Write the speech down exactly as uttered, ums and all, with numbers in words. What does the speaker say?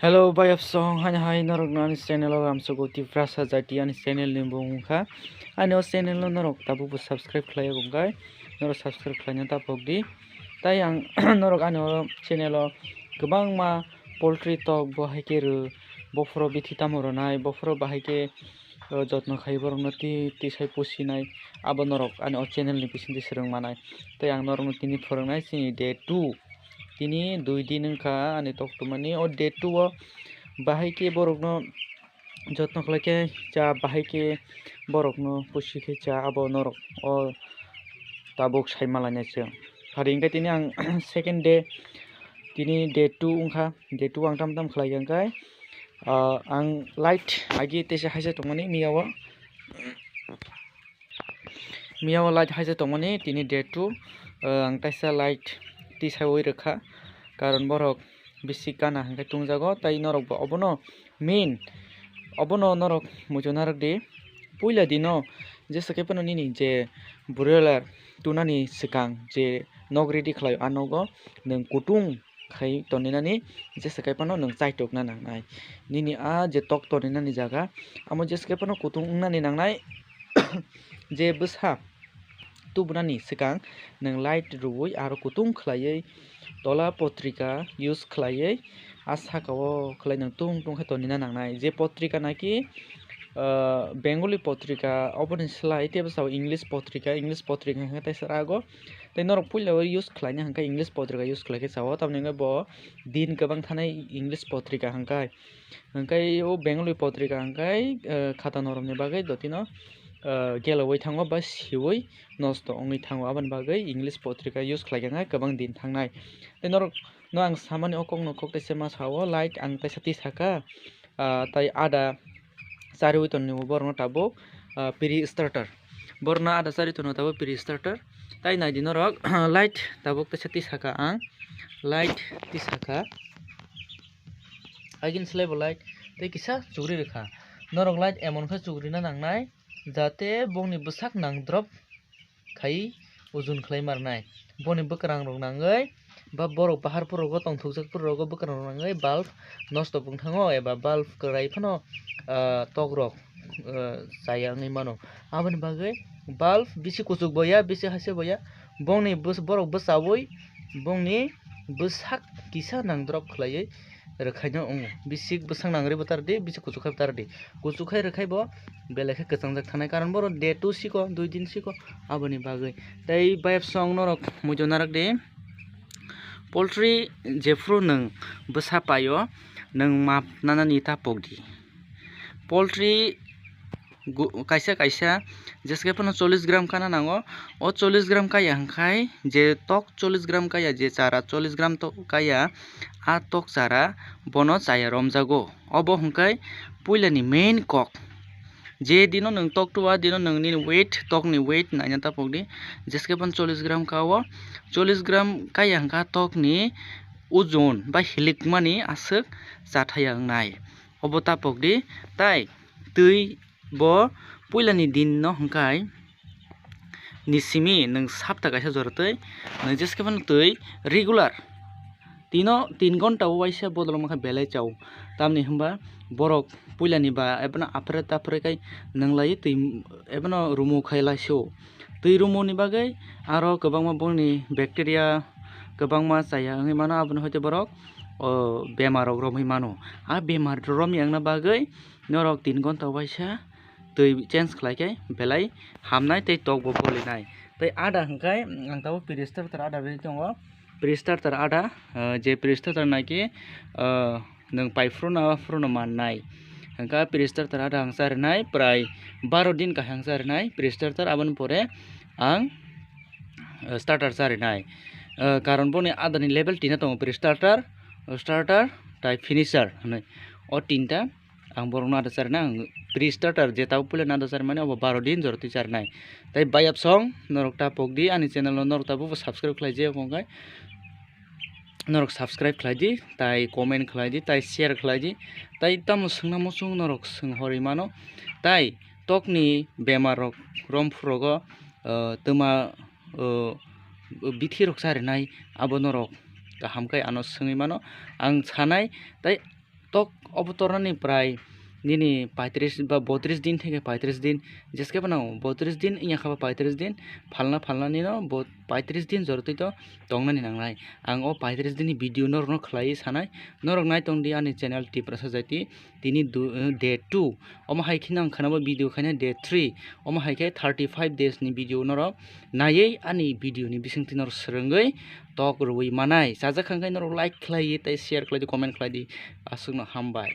Hello, bayapsong, haino hai norok no ani channel o lamsogo Tiprasa Jati ani channel ni bumung kha. Ani o channel no norok tabuk bo subscribe khlai ya khe norok subscribe khlaina ta pok di. Tai ang norok ani o channel o kwbangma poultry tok bo hai khe rw, bophoro bithi tamo rwnai, bophoro bahai khe o jotno khai borokno twi twi sai pusinai, abo norok ani o channel ni bisingtwi swrwng manai. Tai ang norokno tini phwrwngnai chini day two, tini dui din wngkha ani tok tongmani. O day two o bahai khe borokno jotno khlai khe cha, bahai khe borokno pusi khe cha, abo norok o tabuk sai malainai chwng. Hari hwnkhe tini ang second day, tini day two wngkha, day two ang tam tam khlai kha hwnkhe, ah, ang light agi teisa haise tongmani miya o, miya o light haise tongmani tini day two, ah, ang teisa light tisaiwi rwkha, karon borok bisi gana hwnkhe tungjago, tai norok bo obono main, obono norok muchung narwk di. Puila dino jesa khe phano nini je broiler tunani swkang je nok ready khlaio, a nogo nwng kutung khai toninani jesa khe phano nwng chaitok na nangnai. Nini a je tok toninani jaga, amo jesa khe phano kutung wngnani nangnai. Je bwsa tubunani swkang nwng light rwui aro kutung khlaiwi tola potrika use khlaiwi a saka o khlai nwng tung tung khe tonina nangnai. Je potrika naki, ah, Bengali potrika, oboni slai tei bwsao English potrika, English potrika hwnkhe teisa rago. Tei norok puila o use khlaina hwnkhe English potrika use khlai khe sao, tamoni hwnkhe bo din kwbang thanai English potrika hwnkhe. Hwnkhe o Bengali potrika hwnkhe, eh, khata norokni bagwi dotino, eh, gelowui thango ba siui nosto wngwi thango, aboni bagwi English potrika use khlai khe kwbang din thangnai. Tei norok no ang samani o kokno kok teisa ma sao, light ang teisa tisaka, ah, tai ada chariui tongo borokno tabuk, ah, pre starter. Borokno ada chariui tongo tabuk pre starter. Tai naidi norok light tabuk teisa tisaka ang, light tisaka. Agin slai bo light tei kisa chukri rwkha. Norok light emon khe chukrina nangnai, jate bongni bwsak nang drop khai ujun khlai marnai. Boni bwkrang rok nangwi ba borok bahar phurogo tongthokjak phurogo bwkrang rok nangwi bulb nosto wng thango eba bulb kwrai phano, ah, tok rok, ah, chaya wngwi mano. Aboni bagwi bulb bisi kuchuk bo ya, bisi haise bo ya, bongni bwsa-, borok bwchaui bongni bwsak kisa nang drop khlaiwi rwkhaino wngo. Bisik bwsak nang rwi bo tar di, bisik kuchuk khai bo tar di. Kuchuk khai rwkhai bo belai khe kwchangjak thanai, karon borok day two siko, dui din siko, aboni bagwi. Tei bayapsong norok muitu narwk di, poultry jephru nwng bwsa paio, nwng map nanani ta pok di. Poultry gu-, kaisa kaisa jesa khe phano chollish gram kana nango. O chollish gram kaya hwnkhe, je tok chollish gram kaya, je chara chollish gram to kaya, a tok chara bono chaya romjago. Obo hwnkhe puilani main kok. Je dino nwng tok tu, a dino nwng nini weight, tokni weight naina ta pok di. Jesa khe phano chollish gram ka o, chollish gram kaya hwnkhe tokni ojon ba hilikmani aswk chathaya wngnai. Obo ta pok di, tai twi bo puilani din no hwnkhe ni simi nwng sapta kaisa jora twi, nwng jesa khe phano twi regular tino tin ghonta o waisa bodol wngkha belai chao. Tamni hwnba borok puilani ba ebono aphre taphre khai nwnglai twi, ebono rumo khai laisio. Twi rumoni bagwi aro kwbangma bongni bacteria kwbangma chaya wngwi mano, aboni hoite borok o bemar rok romwi mano. A bemar romwi wngna bagwi norok tin ghonta waisa twi change khlai khe belai hamnai tei tok bo bolinai. Tei ada hwnkhe ang tabuk pre starter ada ri tongo. Pre starter ada, ah, je pre starter naikhe, ah, nwng pai phuru no, phuru no mannai. Hwnkhe pre starter ada ang charinai prai baro din kaham charinai pre starter, aboni pore ang, ah, starter charinai. Ah, karon boni adani level tina tongo, pre starter, starter, tai finisher hinwi. O tinta ang borokno ada charinai, ang pre starter je tabuk puila no ada charimani, obo baro din jora twi charinai. Tai bayapsong norok ta pok di, ani channel no norok tabuk bo subscribe khlai je wngkha hwnkhe norok subscribe khlai di, tai comment khlai di, tai share khlai di, tai tamo swngna muchung norok swng horwi mano, tai tokni bemar rok romphur rogo, ah, twma, ah, bithi rok charinai abo norok kaham khe ano swngwi mano. Ang sanai tai tok obo tornani prai nini paitris ba botris din theke paitris din, jeske phano botris din wngya kha ba paitris din, phalna phalna nino bo paitris din jorotwi to tongnani nangnai. Ang o paitris din ni video norokno khlaiwi sanai, norok naitong di ani channel Tiprasa Jaiti. Tini du-, eh, day two, omo hai kheno ang khwnabo video khaina day three, omo hai khe thirty five days ni video norok naiwi ani video ni bisingtwi norok swrwngwi tok rwui manai. Chajak kha hwnkhe norok like khlaiwi tei share khlai di, comment khlai di, aswkno hambai.